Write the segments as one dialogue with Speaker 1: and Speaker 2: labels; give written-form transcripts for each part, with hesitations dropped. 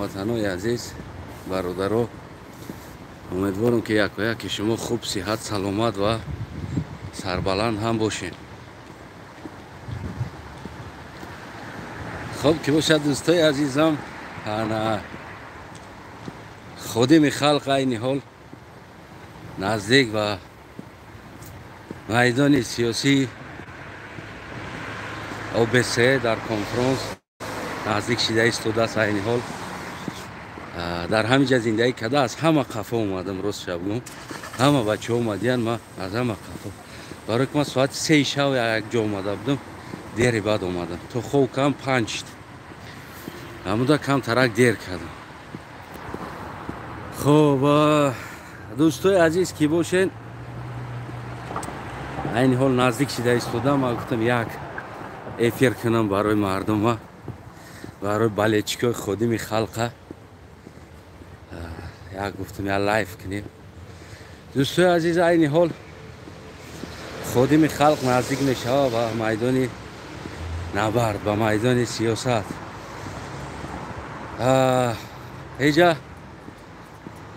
Speaker 1: Ҳамватанои азиз, бародаро, умедворам, ки якояки шумо хуб, сиҳат, саломат ва сарбаланд ҳам бошед. Хуб ки бошад, дӯстои азизам, ана ходими халқ айни ҳол наздик ба майдони сиёсии ОБСЕ дар конфронс наздик шида истодааст. Айни ҳол дар ҳамин ҷа зиндагӣ карда, аз ҳама қафо омадам. Рост шабгум, ҳама бачаҳо омадиян, ман аз ҳама қафо, барои ки ман соати 3 шав як ҷо омада будам, дери баъд омадам, то хов кам 5 шид, ҳамуда камтарак дер кардам. Хуб, дӯстои азиз, ки бошед, айни ҳол наздик шида истодам. Ман гуфтам, як эфир кунам барои мардума, барои болельщик ои ходими халқа. Як гуфтам, як лайв кунем. Дӯстои азиз, айни ҳол ходими халқ наздик мешавад ба майдони набард, ба майдони сиёсат. Ҳеҷа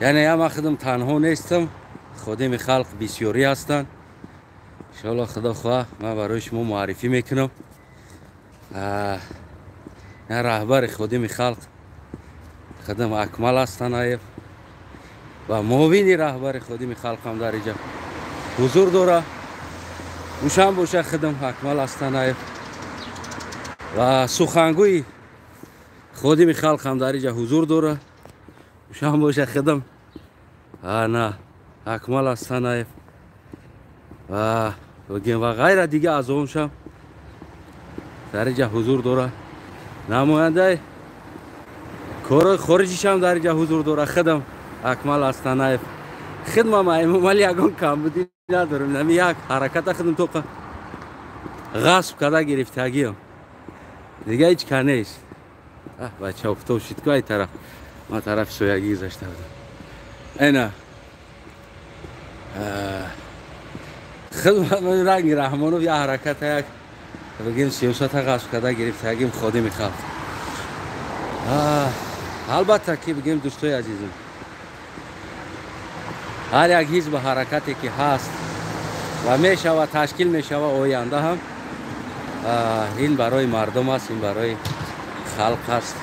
Speaker 1: яъне я ман худам танҳо нестам, ходими халқ бисёрӣ ҳастанд. Иншоалло, худо хоҳа, ман барои шумо муаррифӣ мекунам. Раҳбари ходими халқ худам Акмал Астанаев ва муовини раҳбари ходими халқам дар иҷа ҳузур дора, ушам боша худам Акмал Астанаев, ва сухангӯи ходими халқам дар иҷа ҳузур дора, ушам боша худам ана Акмал Астанаев ва ва ғайра дига аз оншам дар иҷа ҳузур дора. Намояндаи корҳои хориҷишам дар иҷа ҳузур дора, худам Акмал Астанаев. Хидмам Эмомалӣ ягон камбудӣ надорем, нами як ҳараката худам тоқа ғасб карда гирифтагиам, дига ҳеҷ ка нест. Бача, офтоб шид ку ай тараф, ман тарафи соягӣ гузашта будам. Эна хидмат ранги Раҳмонов як ҳараката, як бигем, сиёсата ғасб карда гирифтагим ходими халқ. Албатта ки бигем, дӯстои азизам, ҳар як ҳизбу ҳаракате ки ҳаст ва мешава, ташкил мешава оянда ҳам, ин барои мардум аст, ин барои халқ аст.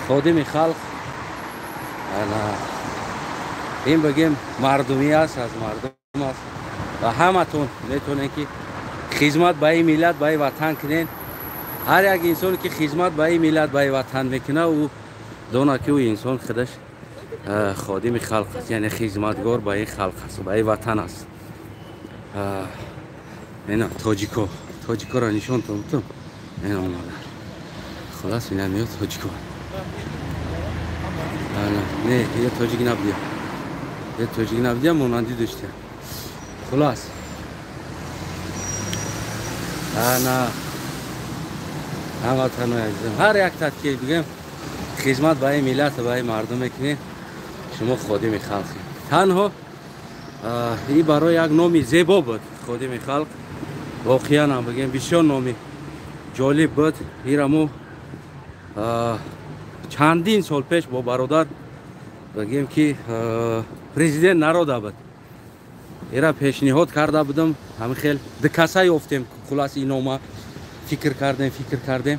Speaker 1: Ходими халқ ин бигем мардумӣ аст, аз мардум аст ва ҳаматон метавонед, ки хизмат ба ин миллат, ба ин ватан кунед. Ҳар як инсоне ки хизмат ба ин миллат, ба ин ватан мекунад, ӯ донад, ки ӯ инсон худаш ходими халқ аст, яъне хизматгор ба ин халқ аст, ба ин ватан аст. Ина тоҷико, тоҷикоро нишонтон бутум. Ина омада, хулас, ина меёд тоҷико. Не, я тоҷик набудия, я тоҷик набудия, монандӣ доштия. Хулас, ана ҳамватанои азизам, ҳар як ки бигем хизмат ба ин миллат, ба ин мардум мекунед, шумо ходими халқе. Танҳо ин барои як номи зебо буд, ходими халқ. Воқеан ҳам бигем, бисёр номи ҷолиб буд. Ира мо чандин сол пеш бо бародар, бигем ки президент народа буд, ира пешниҳод карда будам. Ҳамин хел дукаса ёфтем. Хулас, ин нома фикр кардем, фикр кардем,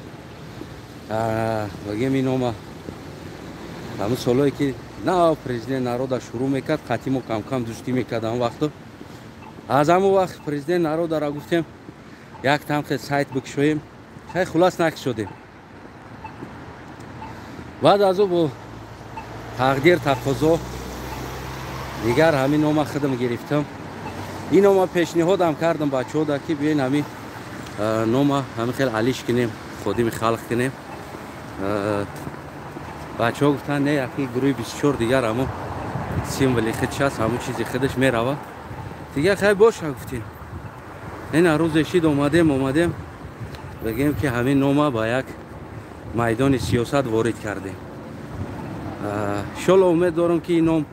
Speaker 1: бигем, ин нома ҳамин солҳое ки нав президент народа шурӯъ мекард, қатъи мо камкам дӯстӣ мекард ҳамон вақту. Аз ҳамон вақт президент народаро гуфтем, як тамхе сайт бикушоем. Хай, хулас, накушодем. Баъд аз ӯ бо тақдир тақозо дигар ҳамин нома худам гирифтам. Ин нома пешниҳодам кардам бачаҳода, ки биёин, ҳамин нома ҳамин хел алиш кунем, ходими халқ кунем. Бачаҳо гуфтанд, не, яки гурӯҳи 24 дигар ҳамон символи худш аст, ҳамон чизи худаш меравад дигар. Хай, боша, гуфтем. Ина рӯзе шид, омадем, омадем, бигем ки ҳамин нома ба як майдони сиёсат ворид кардем. Иншолло, умед дорам, ки ин ном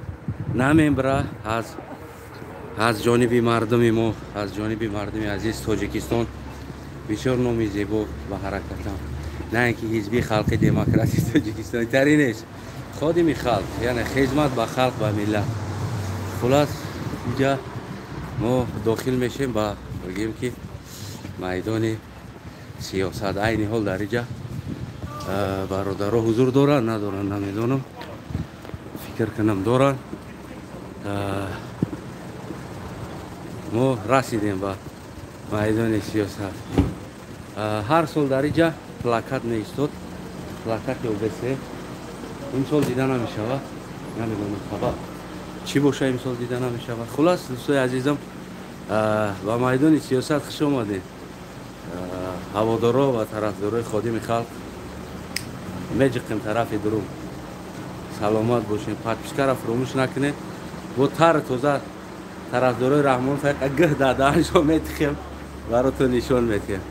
Speaker 1: намебра аз ҷониби мардуми мо, аз ҷониби мардуми азиз Тоҷикистон. Бисёр номи зебо ба ҳаракатам. На ин ки Ҳизби Халқи Демократии Тоҷикистон тари нест, Ходими халқ, яъне хизмат ба халқ, ба миллат. Хулас, инҷа мо дохил мешем ба, бигем ки, майдони сиёсат. Айни ҳол дар инҷа бародаро ҳузур доранд, надоранд, намедонам, фикр кунам, доранд. Мо расидем ба майдони сиёсат. Ҳар сол дар инҷа плакат меистод, плакати ОБСЕ. Имсол дида намешавад, намедонам, сабаб чӣ боша, имсол дида намешавад. Хулас, дӯстои азизам, ба майдони сиёсат хуш омадем. Ҳаводоро ва тарафдорои Ходими халқ, меҷиқем тарафи дурум. Саломат бошем, подпискара фуромӯш накунед. Бо тар тоза тарафдорои Раҳмон фақат гӯ дадааншо метихем, баротон нишон метиҳем.